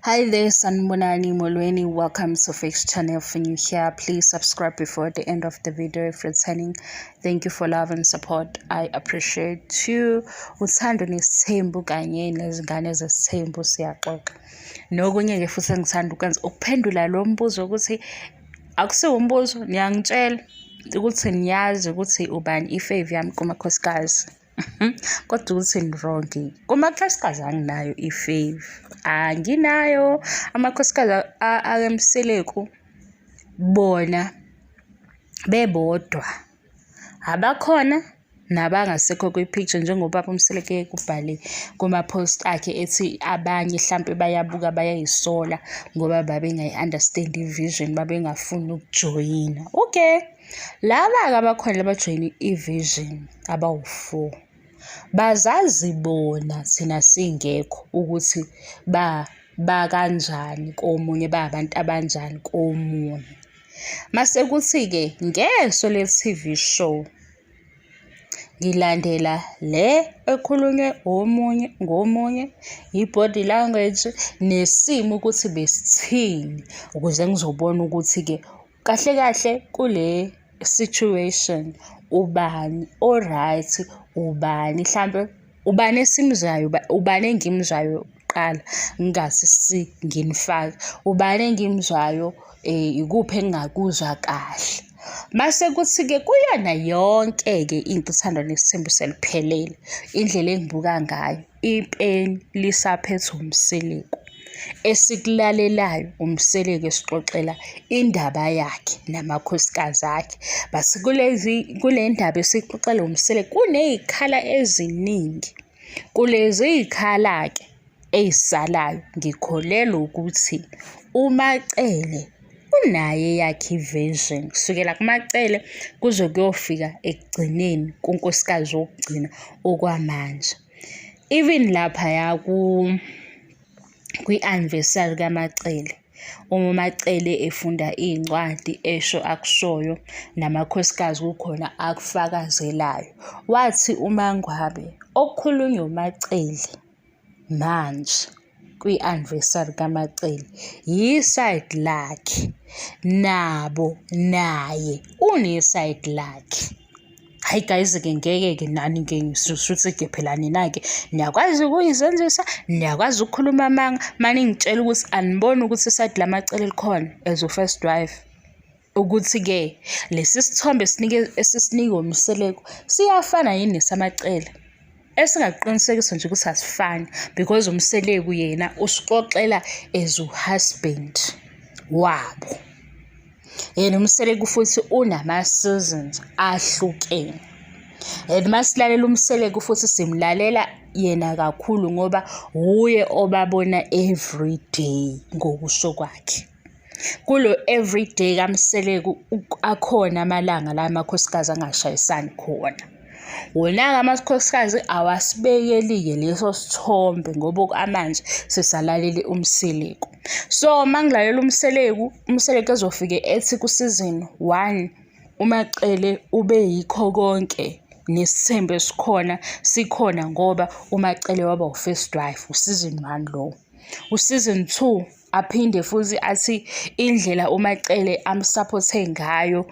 Hi there, Sanibonani Molweni. Welcome to Fix Channel. If you're new here, please subscribe before the end of the video. If returning, thank you for love and support. I appreciate you. Uthando nesithembu kanye nezingane zesithembu, siyaxoxa. Nokunye-ke futhi engithanda ukwenza ukuphendula lo mbuzo ukuthi akusiwo umbuzo, niyangitshela ukuthi niyazi ukuthi ubani i-fave yami kumakhosikazi. Kodwa ukuthi ni-wrong. Kumakhosikazi anginayo i-fave. Anginayo. Amakhosikazi akeMseleku bona bebodwa abakhona nabangasekho kwi-picture, njengoba uMseleku kubhale kuma-post akhe ethi abanye hlampe bayabuka bayayisola ngoba babengayi-understand i-vision, babengafuni ukujoyina. Okay, laba-ke abakhona abajoyine i-vision abawu-four bazazi bona, thina singekho, ukuthi bakanjani komunye, bayabantu abanjani komunye. Mase kuthi-ke ngeso le-TV show ngilandela le ekhulunywe omunye ngomunye, i-body language nesimo ukuthi besithini, ukuze ngizobona ukuthi-ke kahle kahle kule situation ubani o-right, ubani hlampe, ubani esimzwayo, ubani engimzwayo kuqala, ngingathi nginifake, ubani engimzwayo, ikuphi engingakuzwa kahle. Mase kuthi-ke kuyona yonke-ke into, uthando nesithembu seliphelele, indlela engibuka ngayo, ipeni lisaphethe uMseleku. Esikulalelayo uMseleku esixoxela indaba yakhe namakhosikazi akhe. But kulezi kule ndaba esixoxela uMseleku kuney'khala eziningi. Kulezi y'khala-ke ey'salayo, ngikholelwa ukuthi uMaCele unayo eyakhe i-version. Kusukela kuMaCele kuze kuyofika ekugcineni kunkosikazi wokugcina okwamanje. Even laphaya kwi-anniversary kaMaCele, uma uMaCele efunda iy'ncwadi esho akushoyo, namakhosikazi kukhona akufakazelayo. Wathi uMaNgwabe okukhulunywa uMaCele manje kwi-anniversary kaMaCele yi-side lakhe, nabo naye une-side lakhe. Hhayi guys-ke, ngeke-ke nani-ke, shuthi-ke phela nina-ke niyakwazi ukuyizenzisa, niyakwazi ukukhuluma amanga, maningitshela ukuthi aniboni ukuthi i-side laMaCele likhona as u-first wife. Ukuthi-ke lesi sithombe esisinikwe uMseleku siyafana yini nesamaCele? Esingakuqinisekisa nje ukuthi asifani because uMseleku yena usixoxela as u-husband wabo. Yena uMseleku futhi unama-seasons ahlukene. And masilalela uMseleku futhi simlalela yena kakhulu ngoba wuye obabona everyday ngokusho kwakhe. Kulo everyday kaMseleku akhona amalanga la amakhosikazi angashayisani khona. Wona-ke amakhosikazi awasibekeli-ke leso sithombe ngoba okwamanje sisalalele uMseleku. So uma ngilalela uMseleku, uMseleku ezofike ethi ku-season one uMaCele ube yikho konke, nesithembu esikhona sikhona ngoba uMaCele waba u-first wife, u-season one lowo. U-season two aphinde futhi athi indlela uMaCele amsaphothe ngayo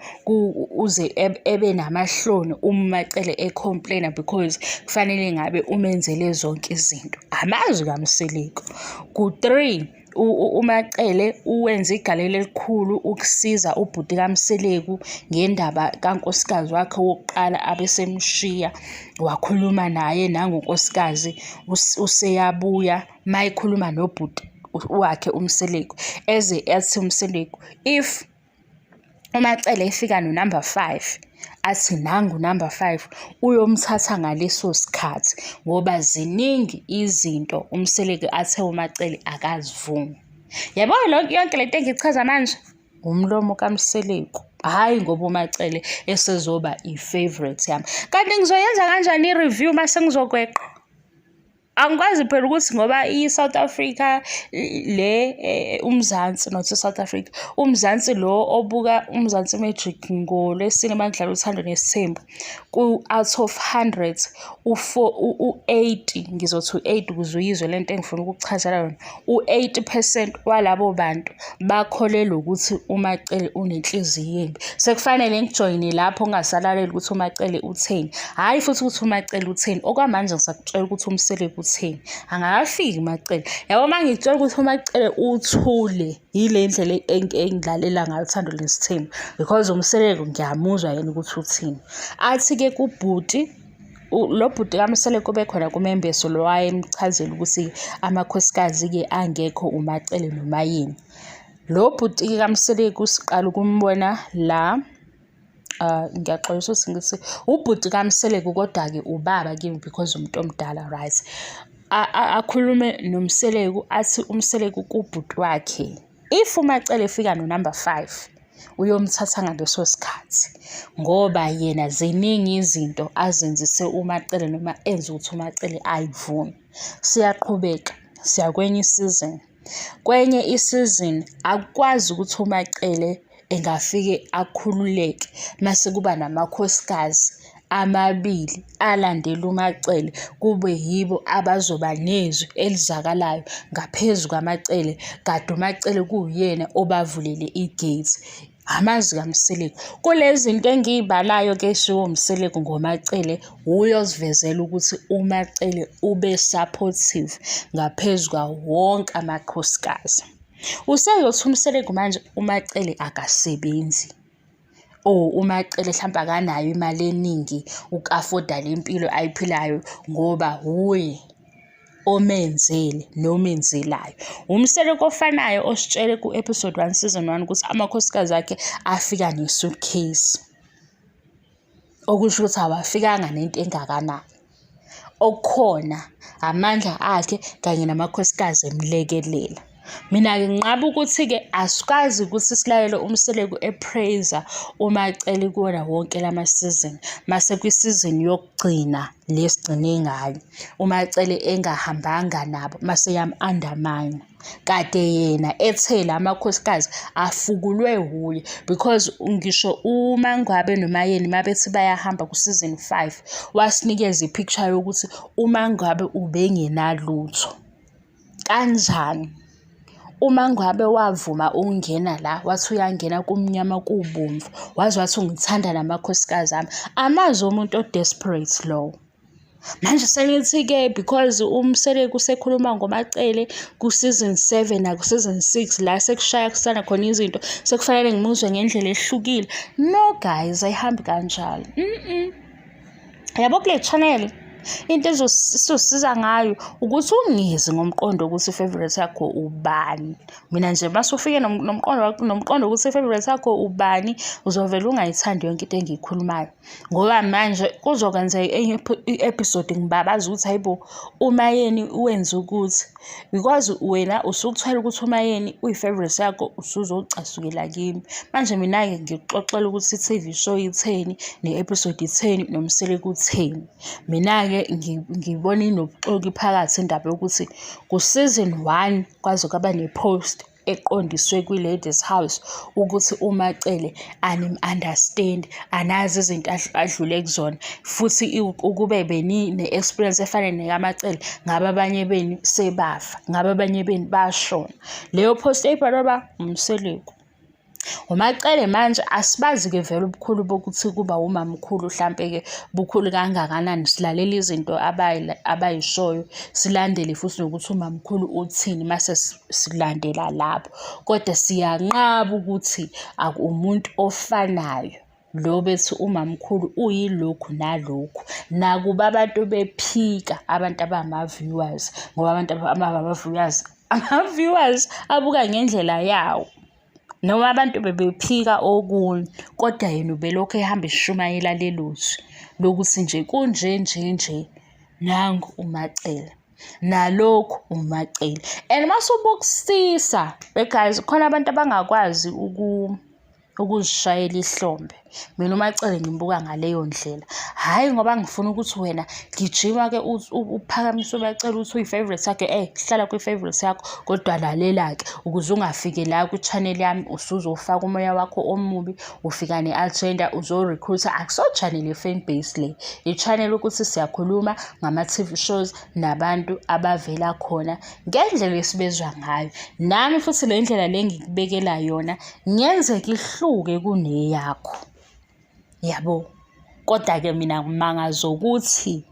uze ebe namahloni uma uMaCele e-complain-a because kufanele ngabe umenzele zonke izinto. Amazwi kaMseleku. Ku-three, uMaCele uwenze igalelo elikhulu ukusiza ubhuti kaMseleku ngendaba kankosikazi wakhe wokuqala abesemshiya, wakhuluma naye nangonkosikazi useyabuya. Mayekhuluma nobhuti wakhe uMseleku, eze athi uMseleku if uMaCele efika no-number five, athi nangu number five, uyomthatha ngaleso sikhathi ngoba ziningi izinto uMseleku athe uMaCele akazivumi. Yabo yonke lento engichaza manje umlomo kaMseleku, hhayi ngoba uMaCele esezoba i-favourite yami. Kanti ngizoyenza kanjani i-review mase ngizokweqa? Angikwazi phela ukuthi ngoba i-South Africa le uMzansi, not i-South Africa, uMzansi lo obuka uMzansi Magic ngoLwesine uma kudlala Uthando Nesithembu, ku-out of 100 u-80, ngizothi u-80 ukuze uyizwe le nto engifuna ukukuchazela yona, u-80% walabo bantu bakholelwa ukuthi uMaCele unenhliziyo embi. Sekufanele ngijoyine lapho ngingasalaleli ukuthi uMaCele utheni. Hhayi futhi ukuthi uMaCele utheni, okwamanje ngisakutshela ukuthi uMseleku utheni. Angakafiki uMaCele. Yabo uma ngikutshela ukuthi uMaCele uthule, yile ndlela engilalela ngayo Uthando Nesithembu because uMseleku ngiyamuzwa yena ukuthi uthini. Athi-ke kubhuti, lo bhuti kaMseleku obekhona kuMembeso lo wayemchazela ukuthi amakhosikazi-ke angekho uMaCele noMaYeni. Lo bhuti-ke kaMseleku siqala ukumbona la, ngiyaxolisa ukuthi ngithi ubhuti kaMseleku kodwa-ke ubaba kimi because umuntu omdala, right. Akhulume noMseleku athi uMseleku kubhuti wakhe, if uMaCele efika no-number 5 uyomthatha ngaleso sikhathi ngoba yena ziningi izinto azenzise uMaCele noma enze ukuthi uMaCele ayivume. Siyaqhubeka siya kwenye isizini. Kwenye isizini akukwazi ukuthi uMaCele engafike akhululeke mase kuba namakhosikazi amabili alandela uMaCele kube yibo abazoba nezwi elizakalayo ngaphezu kwaMaCele, kade uMaCele kuwuyena obavulele i-gate. Amazwi kaMseleku. Kule zinto engiy'balayo-ke eshiwo uMseleku ngoMaCele, wuye osivezela ukuthi uMaCele ube supportive ngaphezu kwawo wonke amakhosikazi. Usezothi uMseleku manje uMaCele akasebenzi or uMaCele hlampe akanayo imali eningi uku-afoda le mpilo ayiphilayo ngoba wuye omenzele nomenzelayo. UMseleku ofanayo ositshele ku-episode 1 season 1 ukuthi amakhosikazi akhe afika ne-suitcase. Okusho ukuthi awafikanga nento engakanani. Okukhona amandla akhe kanye namakhosikazi emlekelela. Mina-ke nginqaba ukuthi-ke asikwazi ukuthi silalele uMseleku e-praise-a uMaCele kuwona wonke lama-season. Mase kwi-season yokugcina le esigcine ngayo, uMaCele engahambanga nabo mase eyam-undermine. Kade yena ethe la makhosikazi afukulwe wuye because ngisho uMaNgwabe noMaYeni mabethi bayahamba ku-season 5 wasinikeza i-picture yokuthi uMaNgwabe ubengenalutho. Kanjani? UMaNgwabe wavuma ukungena la wathi uyangena kumnyama kubomvu waze wathi ungithanda namakhosikazi ami. Amazwi omuntu o-desperate lowo. Manje sengithi-ke because uMseleku usekhuluma ngoMaCele ku-season 7 naku-season 6 la sekushaya kusana khona izinto sekufanele ngimuzwe ngendlela ehlukile. No guys, ayihambi kanjalo. Yabo kule channel into ezosiza ngayo ukuthi ungezi ngomqondo ukuthi i-favorite yakho ubani. Mina nje mase ufike nomqondo ukuthi i-favorite yakho ubani uzovele ungayithandi yonke into engiyikhulumayo. Ngoba manje kuzokwenzeka enye i-episode ngibabaza ukuthi hayi bo uMaYeni wenza ukuthi because wena usukuthwele ukuthi uMaYeni uyi-favourite yakho usuzocasukela kimi. Manje mina-ke ngikuxoxela ukuthi i-T_V show itheni ne-episode itheni noMseleku utheni. Mina-ke ngibona inobuxoki phakathi indaba yokuthi ku-season 1 kwaze kwaba ne-post eqondiswe kwi-Ladies House ukuthi uMaCele anim-understand, anazi izinto adlule kuzona futhi ukube benine-experience efana nekaMaCele ngabe abanye benu sebafa, ngabe abanye benu bashona. Leyo post eyibhalwe ba uMseleku. UMaCele manje asibazi-ke vele ubukhulu bokuthi kuba umamkhulu hlampe-ke bukhulu kangakanani, silalela izinto abayishoyo, silandele futhi nokuthi umamkhulu uthini mase silandela lapho. Kodwa siyanqaba ukuthi umuntu ofanayo lo bethi umamkhulu uyilokhu nalokhu. Nakuba abantu bephika abantu abama-viewers ngoba abantu abama-viewers, ama-viewers abuka ngendlela yawo. Noma abantu bebephika okunye kodwa yena ubelokhu ehamba eshumayela lelo zwi lokuthi nje kunje nje nje nangu uMaCele nalokhu uMaCele. And mase ubukusisa guys, khona abantu abangakwazi ukuzishayela ihlombe. Mina uMaCele ngimbuka ngaleyo ndlela. Hhayi ngoba ngifuna ukuthi wena gijima-ke uphakamise uMaCele uthi uyi-favourite yakhe, hlala kwi-favourite yakho kodwa lalela-ke ukuze ungafiki la kwi-channel yami usuzofaka umoya wakho omubi, ufika ne-agenda uzo-recruit-a. Akuso channel ye-fan base le, i-channel ukuthi siyakhuluma ngama-T_V shows nabantu abavela khona ngendlela esibezwa ngayo. Nami futhi le ndlela le ngikubekela yona ngenzeka ihluke kuneyakho. Yabo. Kodwa-ke mina ngimangazwa ukuthi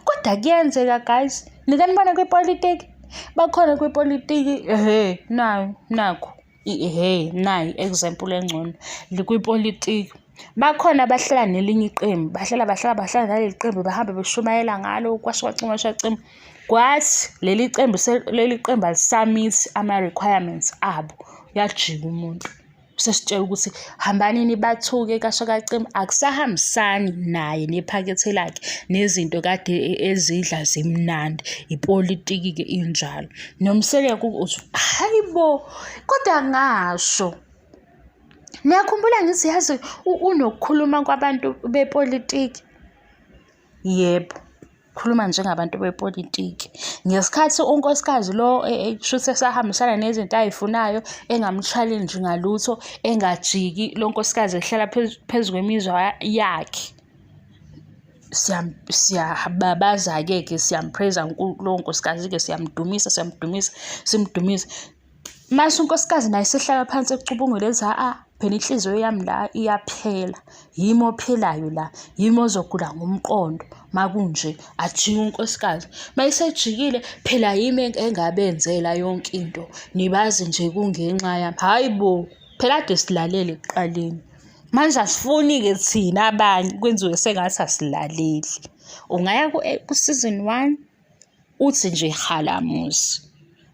kodwa kuyenzeka guys. Nike nibone kwipolitiki? Bakhona kwipolitiki, ehhe, nayo, nakho. Ehhe, nayi example engcono. Likwipolitiki. Bakhona abahlala nelinye iqembu, bahlala bahlala bahlala naleli qembu bahambe beshumayela ngalo kwasha kwacima kwasha kwacima. Kwathi leli qembu leli qembu alisamithi ama-requirements abo, uyajika umuntu. Usesitshela ukuthi hambani nibathuke kasha kacima, akusahambisani naye nephakethe lakhe nezinto kade ezidla zimnandi. Ipolitiki-ke injalo. NoMseleku uthi, hhayi bo, kodwa ngasho. Niyakhumbula ngithi yazi unokukhuluma kwabantu bepolitiki? Yebo, khuluma njengabantu bepolitiki. Ngesikhathi unkosikazi lo kushuthi esahambisana nezinto ay'funayo, engamu-challenge ngalutho, engajiki, lo nkosikazi ehlala phezu kwemizwa yakhe. Siyababaza-ke ke siyam-praise-a lowo nkosikazi-ke siyamdumisa, siyamdumisa, simdumise. Mase unkosikazi naye esehlala phansi ecubungula ethi ha-a phela inhliziyo yami la iyaphela, yimi ophelayo la, yimi ozogula ngomqondo makunje. Ajike unkosikazi. Mayesejikile phela yimi engabenzela yonke into, nibazi nje kungenxa yami. Hhayi bo, phela kade silalele ekuqaleni. Manje asifuni-ke thina abanye kwenziwe sengathi asilaleli. Ungaya ku-season one uthi nje halamuza.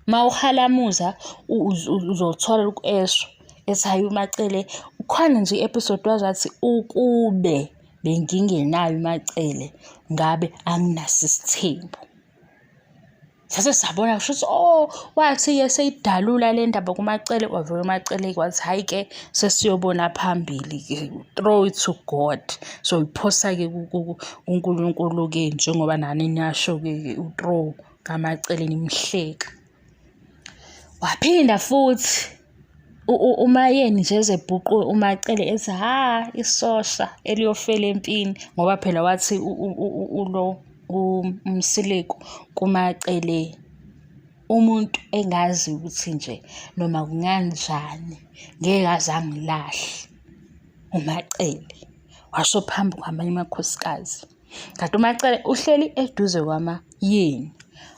Uma uhalamuza uzothola esho ethi hhayi uMaCele khona nje i-episode waze wathi ukube bengingenaye uMaCele ngabe anginaso isithembu. Sase sabona kusho ukuthi oh wathi-ke seyidalula le ndaba kuMaCele wavele uMaCele-ke wathi hhayi-ke sesiyobona phambili-ke throw it to God. Soyiphosa-ke kuNkulunkulu-ke njengoba nani nasho-ke u-throw kaMaCele nimhleka. Waphinda futhi uMaYeni nje ezebhuqwe uMaCele ethi hha isosha eliyofela empini ngoba phela wathi ulo uMseleku kuMaCele umuntu engazi ukuthi nje noma kunganjani ngeke aze angilahle uMaCele, washo phambi kwamanye amakhosikazi. Kanti uMaCele uhleli eduze kwaMaYeni,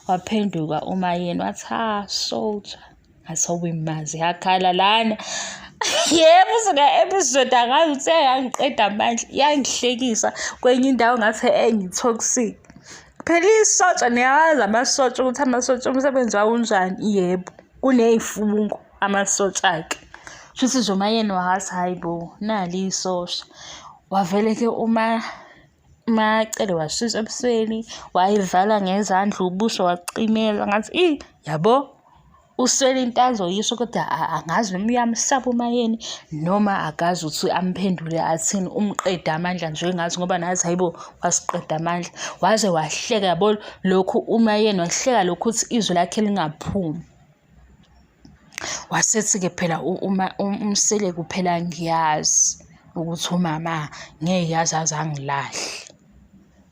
waphenduka uMaYeni wathi ha soldier. Ngathi yakhala lana. Yebo, usuka episode angazi ukuthi yangiqeda amandla, yangihlekisa kwenye indawo ngathi ngi-toxic. Phela isotsha niyawazi amasotsha ukuthi amasotsha umsebenzi wawo unjani. Yebo, kuney'fungo amasotsha-ke. Shuthi nje uMaYeni wathi hhayi bo, nali isosha. Wavele-ke uma MaCele washisa ebusweni, wayivala ngezandla ubuso wacimeza ngathi i yabo uswele into azoyisho kodwa angazi noma uyamsaba uMaYeni noma akazi ukuthi amphendule athini umqede amandla nje engazi ngoba nathi hayibo wasiqeda amandla. Waze wahleka yabo lokhu uMaYeni wahleka lokhu ukuthi izwi lakhe lingaphumi. Wasethi-ke phela uma uMseleku phela ngiyazi ukuthi umama ngeke aze aze angilahle.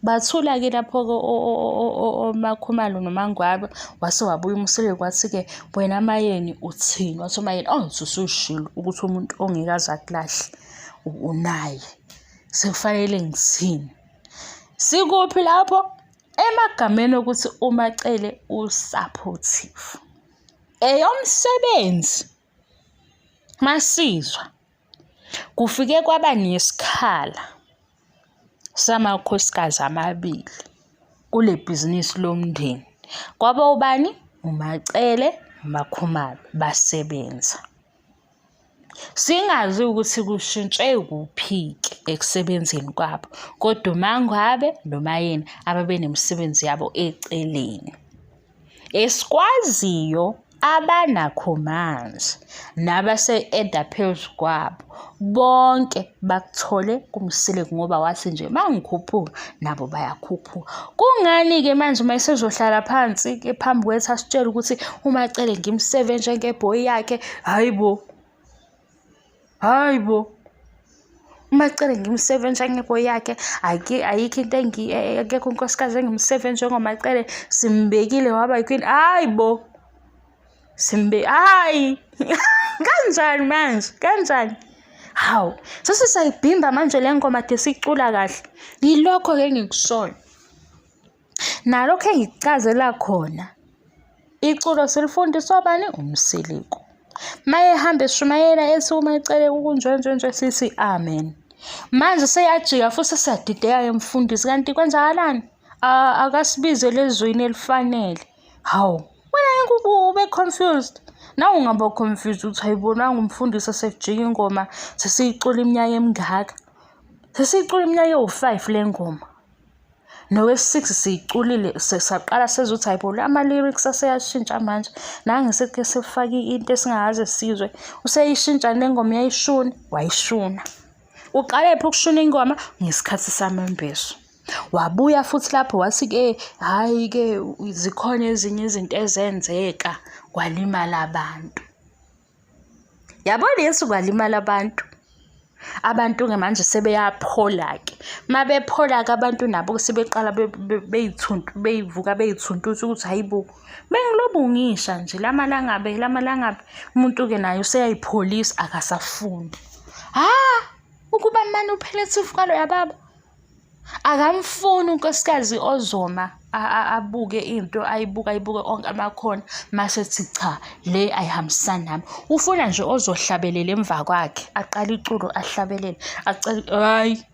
Bathula-ke lapho-ke oMaKhumalo noMaNgwabe, wase wabuya uMseleku wathi-ke, wena MaYeni uthini? Wathi uMaYeni, oh ngithi usushilo ukuthi umuntu ongeke aze akulahle unaye, sekufanele ngithini? Sikuphi lapho? Emagameni okuthi uMaCele u-supportive. Eyomsebenzi masizwa kufike kwaba nesikhala samakhosikazi amabili kule bhizinisi lomndeni. Kwaba ubani? UMaCele noMaKhumalo basebenza. Singazi ukuthi kushintshe kuphi-ke ekusebenzeni kwabo, kodwa uMaNgwabe noMaYeni ababenemisebenzi yabo eceleni. Esikwaziyo Abanakho manje nabase-eda phezu kwabo bonke bakuthole kuMseleku ngoba wathi nje mangikhuphuka nabo bayakhuphuka. Kungani-ke manje uma esezohlala phansi-ke phambi kwethu asitshele ukuthi uMaCele ngimseve njengebhoyi yakhe, hhayi bo, hhayi bo. UMaCele ngimseve njengebhoyi yakhe, ayikho into akekho unkosikazi engimseve njengoMaCele, simbekile waba yi-queen, hhayi bo. Simbe hayi kanjani manje kanjani hawu sesisayibhimba manje le ngoma de sicula kahle yilokho-ke engikushoyo nalokho engikuchazela khona iculo silifundiswa bani umsiliko mayehamba eshumayela ethi uma ecele ukunjenjenje sithi amen manje seyajika futhi siyadideka-ke mfundisi kanti kwenzakalani akasibizele ezwini elifanele hawu wena ngeke ube confused nawe ungaba confused ukuthi ayibonanga umfundisi esejika ingoma sesiyicula iminyaka emingaka sesiyicula iminyaka ewu-five le ngoma nowe-six siyiculile saqala sezuthi hayibo ama-lyrics aseyashintsha manje nange seke sefake into esingakaze sizwe useyishintsha nengoma uyayishuna wayishuna uqale phi ukushuna ingoma ngesikhathi samembeso Wabuya futhi lapho wathi-ke hhayi-ke zikhona ezinye izinto ezenzeka kwalimala abantu. Yabo lesi kwalimala abantu. Abantu-ke manje sebeyaphola-ke. Uma bephola-ke abantu nabo sebeqala beyivuka bey'thuntutha ukuthi hhayi bo, bengilobu ngisha nje la malangabi la malangabi. Umuntu-ke naye useyayipholisa akasafuni. Ha! Ukuba mane uphelele ufukalo yababa. Akamfuni unkosikazi ozoma abuke into ayibuke ayibuke onke amakhona mase ethi cha le ayihambisani nami. Ufuna nje ozohlabelela emva kwakhe aqale iculo ahlabelele acele hhayi.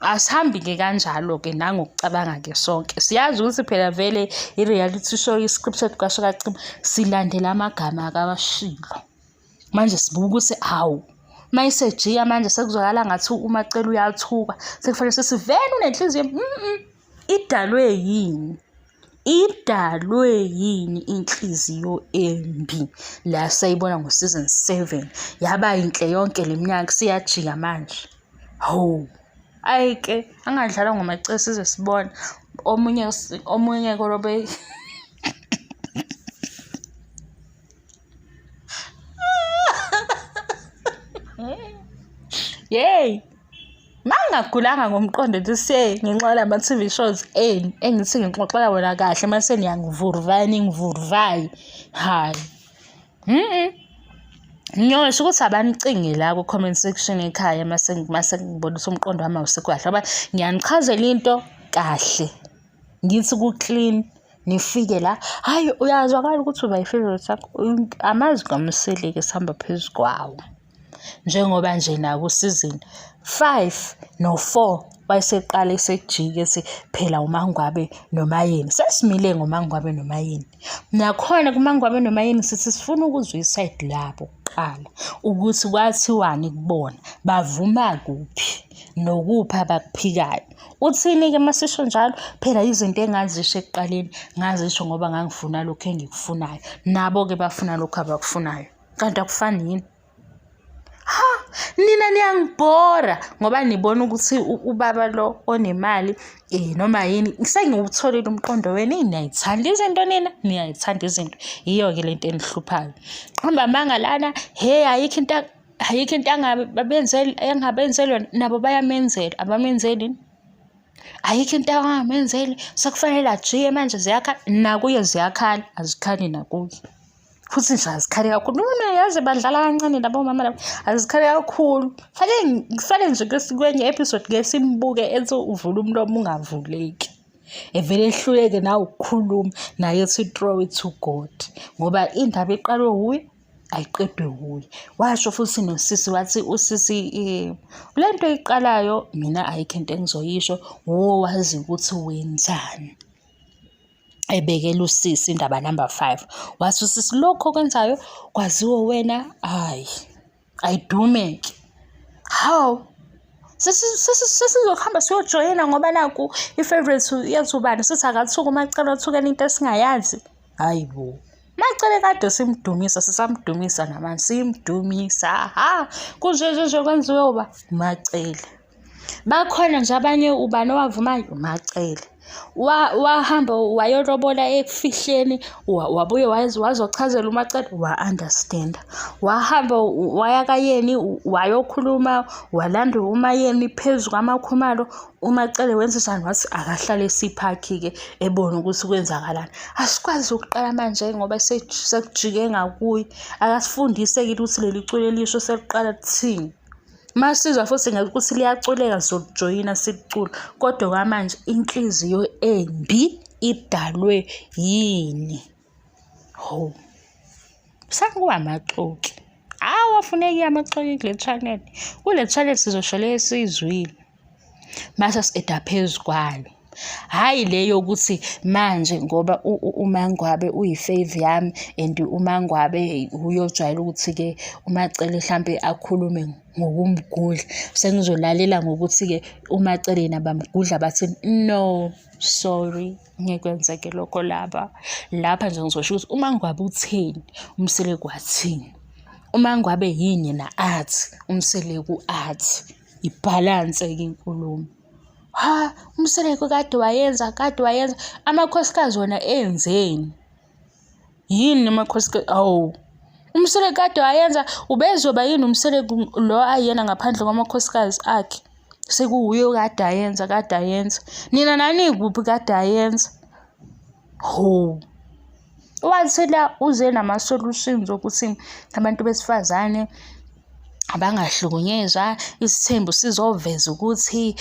Asihambi-ke kanjalo-ke nangokucabanga-ke sonke. Siyazi ukuthi phela vele i-reality show i-scripted kwasho kacima silandela amagama akawashilo. Manje sibuka ukuthi hawu uma isejika manje sekuzwakala ngathi uMaCele uyathuka sekufanele sesivele unenhliziyo idalwe yini? Idalwe yini inhliziyo embi la sayibona ngo-season 7 yaba yinhle yonke le minyaka siyajika manje. Hawu ayi-ke angadlalwa ngoMaCele size sibone omunye omunye kolobe Yey! Mangingagulanga ngomqondo this year ngenxa yalama TV shows enu engithi ngixoxela wona kahle mase niyangivuruvaya ningivuruvaya. Hhayi. Ngiyosho ukuthi abanicingi la ku-comment section ekhaya mase mase ngibona ukuthi umqondo wami awusekho kahle ngoba ngiyanichazela into kahle. Ngithi ku-clean nifike la hhayi uyazwakala ukuthi uba i-favourite yakho amazwi kaMseleku esihamba phezu kwawo njengoba nje naku-season 5 no-4 wayeseqala esejike ethi phela uMangwabe noMayeni sesimile ngoMangwabe noMayeni nakhona kuMangwabe noMayeni sithi sifuna ukuzwa isayidi labo kuqala ukuthi kwathiwani kubona bavuma kuphi nokuphi abakuphikayo Uthini-ke uma sisho njalo? Phela izinto engazisho ekuqaleni ngazisho ngoba ngangifuna lokhu engikufunayo. Nabo-ke bafuna lokhu abakufunayo. Kanti akufani yini? Ha, nina niyangibhora ngoba nibona ukuthi ubaba lo onemali noma yini sengiwutholile umqondo wenu niyayithanda izinto nina niyayithanda izinto. Yiyo-ke le nto enihluphayo. Qamba amanga lana, hhe ayikho into ayikho into angabenzeli engabenzeli yona nabo bayamenzela abamenzeli ayikho into angamenzeli sekufanele ajiye manje ziyakhala nakuye ziyakhala azikhali nakuye futhi nje azikhali kakhulu noma yazi badlala kancane labo mama labo azikhali kakhulu fanele kufanele nje kwenye episode ke simbuke ethi uvula umlomo ungavuleki evele ehluleke nawe ukukhuluma naye ethi throw it to God ngoba indaba iqalwe wuye ayiqedwe wuye. Washo futhi nosisi wathi usisi le nto oyiqalayo mina ayikho into engizoyisho wuwe owazi ukuthi wenzani. Ebekela usisi indaba number five. Wathi usisi lokhu okwenzayo kwaziwa wena, hhayi ayidume-ke. Hawu sesizohamba siyojoyina ngoba naku i-favourite yethu ubani sithi akathuke uMaCele wathukela into esingayazi. Hhayi bo. Macele kade simdumisa sisamdumisa namanje simdumisa ha kunje nje nje kwenziwe uba Macele. Bakhona nje abanye ubani owavumayo uMacele. Wahamba wayolobola ekufihleni wabuye wazochazela uMacele wa-understand-a. Wahamba waya kayeni wayokhuluma walanda uMayeni phezu kwamakhumalo uMacele wenzenjani wathi akahlale esiphakhi-ke ebone ukuthi kwenzakalani. Asikwazi ukuqala manje ngoba sekujike ngakuye. Akasifundise-ke ukuthi leli culo elisho seliqala kuthini. Masizwa futhi ukuthi liyaculeka sizokujoyina sikucule kodwa kwamanje inhliziyo embi idalwe yini? Hawu, sakuwamaxoki. Awafuneki amaxoki kule channel. Kule channel sizosho le esiyizwile mase si-eda phezu kwayo. Hhayi le yokuthi manje ngoba uMangwabe uyi-fave yami and uMangwabe uyojwayela ukuthi-ke uMaCele hlampe akhulume ngokumgudla. Sengizolalela ngokuthi-ke uMaCele yena bamgudla bathini. No, sorry, ngeke kwenzeke lokho lapha. Lapha nje ngizosho ukuthi uMangwabe utheni, uMseleku wathini. UMangwabe yini yena athi, uMseleku athi. Ibhalanse-ke inkulumo. Ha, uMseleku kade wayenza, kade wayenza. Amakhosikazi wona enzeni? Yini amakhosikazi? Awu. UMseleku kade wayenza, ubezoba yini uMseleku lo ayena ngaphandle kwamakhosikazi akhe? Sekuwuye okade ayenza, kade ayenza. Nina nanikuphi kade ayenza? Ho. Wathi la uze nama-solutions okuthi abantu besifazane abangahlukunyezwa isithembu sizoveza ukuthi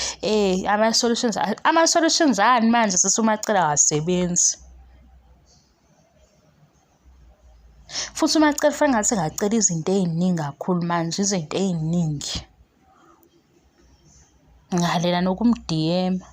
ama-solutions ama-solutions ani manje sesumacela awasebenzi. Futhi uMacele fanele ngathi engacela izinto ey'ningi kakhulu manje, izinto ey'ningi. Ngihalela nokumdiyema.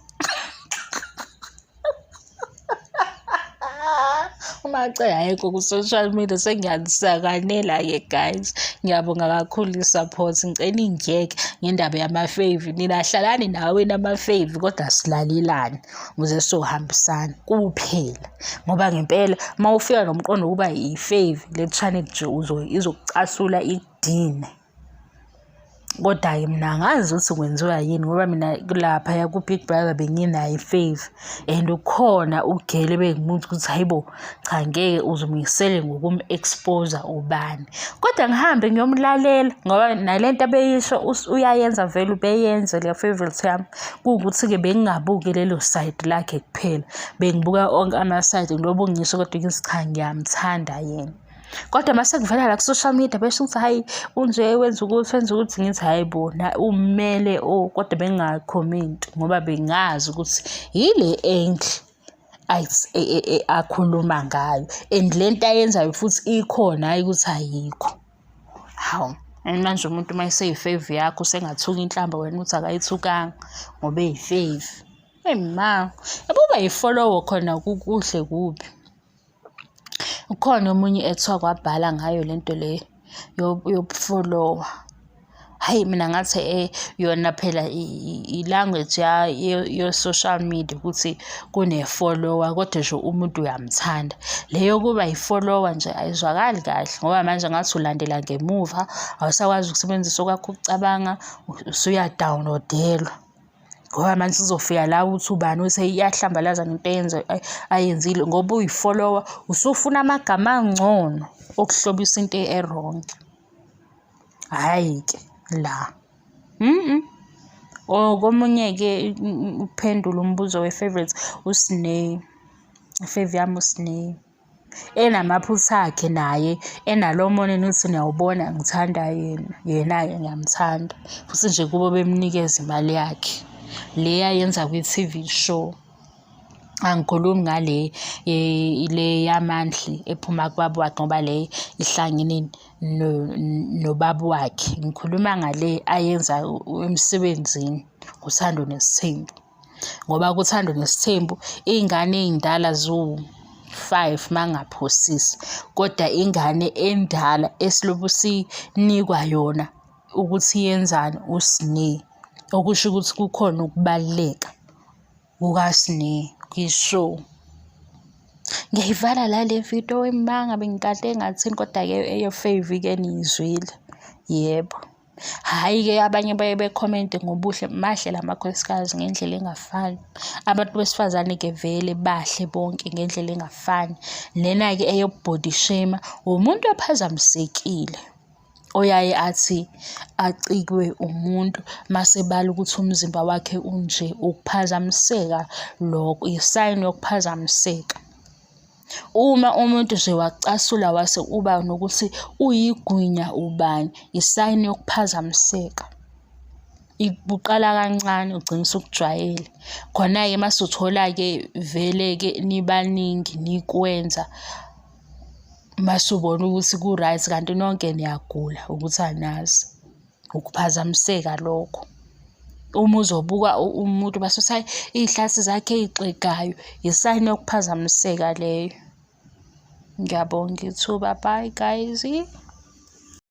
UMacele ayekho ku-social media sengiyanisakanela-ke guys. Ngiyabonga kakhulu i-support. Ngicela ningiyeke ngendaba yama-fave. Nina hlalani nawe nama-fave kodwa silalelane ukuze sizohambisana kuphela. Ngoba ngempela uma ufika nomqondo wokuba i-fave le channel nje izokucasula ikudine. Koda-ke mina angazi ukuthi kwenziwa yini ngoba mina laphaya ku-Big Brother benginayo i-favour and ukhona ugele ebengimuthi ukuthi hhayi bo, cha ngeke uze umyisele ngokumu-expose-a ubani. Kodwa ngihambe ngiyomlalela ngoba nale nto abeyisho uyayenza vele ubeyenza le favourite yami. Kuwukuthi-ke bengingabuki lelo sayidi lakhe kuphela, bengibuka onke amasayidi ngilobu ngisho kodwa ngithi cha ngiyamthanda yena. Kodwa uma sekuvela la ku-social media besho ukuthi hhayi unje wenza ukuthi wenza ukuthi ngithi hhayi bo umele o oh, kodwa bengingakhomenti ngoba bengazi ukuthi yile angle e, e, e, akhuluma ngayo and le nto ayenzayo futhi ikhona hhayi ukuthi ayikho. Hawu and manje umuntu uma eseyifevi yakho usengathuka inhlamba wena ukuthi akayithukanga ngoba eyifevi. Eyi ma, yabo uba yi-follower khona kuhle kubi. Ukhona omunye ekuthiwa kwabhala ngayo le nto le yobufolowa. Hhayi mina ngathi yona phela i-language ye-social media ukuthi kune-follower kodwa nje umuntu uyamthanda. Le yokuba yi-follower nje ayizwakali kahle ngoba manje ngathi ulandela ngemuva, awusakwazi ukusebenzisa okwakho ukucabanga, usuya-download-elwa. Ngoba manje sizofika la uthi ubani uthe iyahlambalaza ngento eyenza ayenzile ngoba uyi-follower usufuna amagama angcono okuhlobisa into e-wrong. Hhayi-ke la. Or komunye-ke uphendula umbuzo we-favourite uSne. I-fave yami uSne. Enamaphutha akhe naye, enalo mona enithi niyawubona ngithanda yena, yena-ke ngiyamthanda. Futhi nje kubo bemnikeza imali yakhe le ayenza kwi-T_V show. Angikhulumi ngale le ya-monthly ephuma kubaba wakhe ngoba le ihlangene nobaba wakhe. Ngikhuluma ngale ayenza emsebenzini, uThando Nesithembu. Ngoba kuThando Nesithembu iy'ngane ey'ndala ziwu-five uma ngingaphosisi, kodwa ingane endala esilobu sinikwa yona ukuthi yenzani uSne. Okusho ukuthi kukhona ukubaluleka kukaSne kwi-show. Ngiyayivala la le video imanga bengikade ngathini kodwa-ke eyo-fave-ke niyizwile. Yebo. Hhayi-ke abanye baye bekhomente ngobuhle, mahle la makhosikazi ngendlela engafani. Abantu besifazane-ke vele bahle bonke ngendlela engafani. Lena-ke eyo-body shame umuntu ophazamisekile oyaye athi acikwe umuntu masebala ukuthi umzimba wakhe unje, ukuphazamiseka lokho, isayini yokuphazamiseka. Uma umuntu nje wakucasula wase uba nokuthi uyigwinya ubani, isayini yokuphazamiseka. Uqala kancane ugcine usukujwayele. Khona-ke mase uthola-ke vele-ke nibaningi nikwenza, mase ubona ukuthi ku-right kanti nonke niyagula ukuthi anazi. Ukuphazamiseka lokho. Uma uzobuka umuntu bese uthi hhayi iy'hlathi zakhe ey'xegayo, isayini yokuphazamiseka leyo. Ngiyabonga ithuba, bye guys.